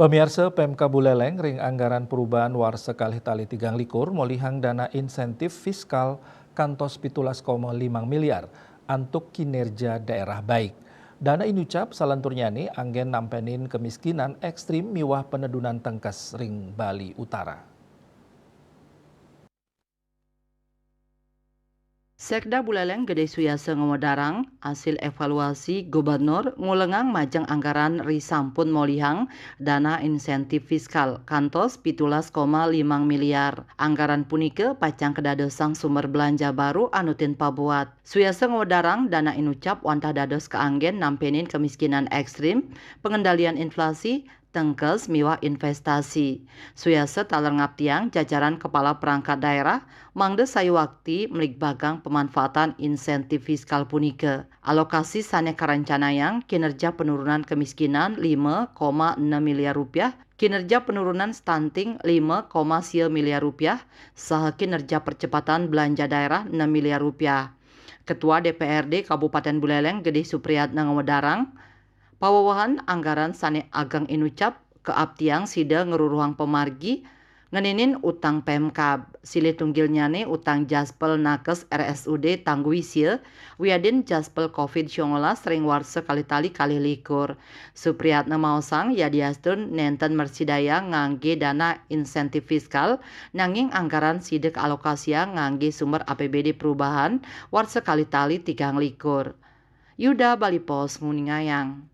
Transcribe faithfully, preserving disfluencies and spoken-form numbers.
Pamiarsa, Pemkab Buleleng ring anggaran perubahan warsa kalih tali tigang likur molihang dana insentif fiskal kantos pitulas koma lima miliar antuk kinerja daerah baik. Dana inucap salanturnyane anggen nampenin kemiskinan ekstrim miwah penedunan tengkes ring Bali Utara. Sekda Buleleng Gede Suyasa ngawedarang, asil evaluasi Gubernur ngulengang majeng anggaran ri sampun molihang dana insentif fiskal kantos pitulas koma lima miliar. Anggaran punika pacang kadadosang sumber belanja baru anutin pabuat. Suyasa ngawedarang dana inucap wantah dados kaanggen nampenin kemiskinan ekstrim, pengendalian inflasi, tengkes miwah investasi. Suyasa taler ngaptiang jajaran kepala perangkat daerah mangda sayuwakti mligbagang pemanfaatan insentif fiskal punika. Alokasi sane karencanayang kinerja penurunan kemiskinan lima koma enam miliar rupiah, kinerja penurunan stunting lima koma sia miliar rupiah, saha kinerja percepatan belanja daerah enam miliar rupiah. Ketua D P R D Kabupaten Buleleng Gede Supriyatna ngawedarang, pawewehan anggaran sane ageng inucap kaaptiang sida ngruruhang pamargi ngeninin utang Pemkab. Silih tunggilnyane utang Jaspel Nakes R S U D Tangguisia wiadin Jaspel covid sembilan belas ring warsa kalih tali kalih likur. Supriyatna maosang yadiastun nenten mrasidayang ngangge dana insentif fiskal, nanging anggaran sida kaalokasiang ngangge sumber A P B D perubahan warsa kalih tali tigang likur. Yuda Bali Post nguningayang.